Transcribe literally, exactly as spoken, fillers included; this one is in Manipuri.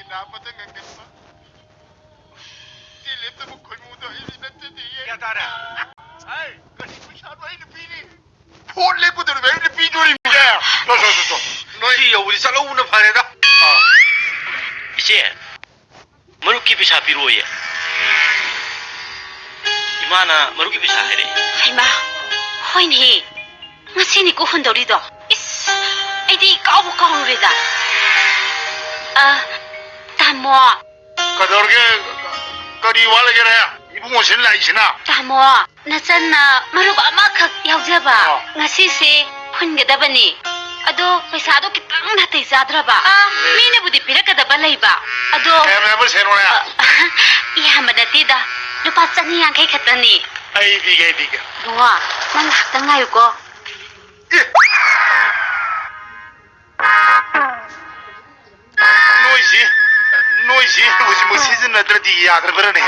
ꯅꯥꯕꯗ ꯉꯪꯒꯟꯕ꯫ ꯇꯤ ꯂꯦꯞꯇꯕ ꯈꯣꯏꯃꯨꯗꯣ ꯑꯩꯗꯤ ꯅꯠꯆꯗꯦꯌꯦ꯫ ꯀꯌꯥ ꯇꯥꯔꯦ? ꯑꯩ ꯀꯔꯤ ꯄꯩꯁꯥꯅꯣ ꯑꯩꯅ ꯄꯤꯔꯤ? ꯐꯣꯟ ꯂꯦꯞꯄꯨꯗꯧꯔꯤꯕ ꯑꯩꯅ ꯄꯤꯗꯣꯔꯤꯕꯅꯦ꯫ ꯇꯣ, ꯇꯣ, ꯇꯣ, ꯇꯣ꯫ ꯅꯣꯏ ꯁꯤ ꯌꯧꯕꯗꯤ ꯆꯠꯍꯧꯕꯅ ꯐꯔꯦꯗ꯫ ꯑꯥ꯫ ꯏꯆꯦ, ꯃꯔꯨꯞꯀꯤ ꯄꯩꯁꯥ ꯄꯤꯔꯛꯑꯣꯌꯦ꯫ ꯏꯃꯥꯅ ꯃꯔꯨꯞꯀꯤ ꯄꯩꯁꯥ ꯍꯥꯏꯔꯛꯑꯦ꯫ ꯍꯩꯃꯥ, ꯍꯣꯏꯅꯦꯍꯦ꯫ ꯉꯁꯤꯅꯤꯀꯣ ꯍꯨꯟꯗꯧꯔꯤꯗꯣ꯫ ꯏꯁ, ꯑꯩꯗꯤ ꯀꯥꯎꯕꯨ ꯀꯥꯎꯔꯨꯔꯦꯗ꯫ ꯑ, ꯇꯥꯃꯣ꯫ ꯀꯗꯧꯔꯒꯦ? ꯀꯔꯤ ꯋꯥꯠꯂꯒꯦꯅꯦ? ꯏꯕꯨꯡꯉꯣꯁꯤꯅ ꯂꯥꯛꯏꯁꯤꯅ? ꯇꯥꯃꯣ, ꯅꯆꯟꯅ ꯃꯔꯨꯞ ꯑꯃꯈꯛ ꯌꯥꯎꯖꯕ꯫ ꯑꯣ꯫ ꯉꯁꯤꯁꯦ ꯍꯨꯟꯒꯗꯕꯅꯤ꯫ ꯑꯗꯣ ꯄꯩꯁꯥꯗꯣ ꯈꯤꯇꯪ ꯅꯥꯇꯩ ꯆꯥꯗ꯭ꯔꯕ꯫ ꯑ, ꯃꯤꯅꯕꯨꯗꯤ ꯄꯤꯔꯛꯀꯗꯕ ꯂꯩꯕ꯫ ꯑꯗꯣ ꯀꯌꯥꯝ ꯌꯥꯝꯕ ꯁꯦꯟꯅꯣꯅꯦ? ꯑ, ꯏꯌꯥꯝꯕ ꯅꯠꯇꯦꯗ, ꯂꯨꯄꯥ ꯆꯅꯤ ꯌꯥꯡꯈꯩ ꯈꯛꯇꯅꯤ꯫ ꯑꯩ ꯄꯤꯒꯦ, ꯑꯩ ꯄꯤꯒꯦ꯫ ꯕꯨꯡꯉꯣ, ꯅꯪ ꯉꯥꯏꯍꯥꯛꯇꯪ ꯉꯥꯏꯌꯨꯀꯣ꯫ ꯑꯦ! ꯅꯣꯏꯁꯤ, ꯅꯣꯏꯁꯤ ꯍꯧꯖꯤꯛꯃꯛ ꯁꯤꯖꯤꯟꯅꯗ꯭ꯔꯗꯤ ꯌꯥꯗ꯭ꯔꯕ꯭ꯔꯅꯦ?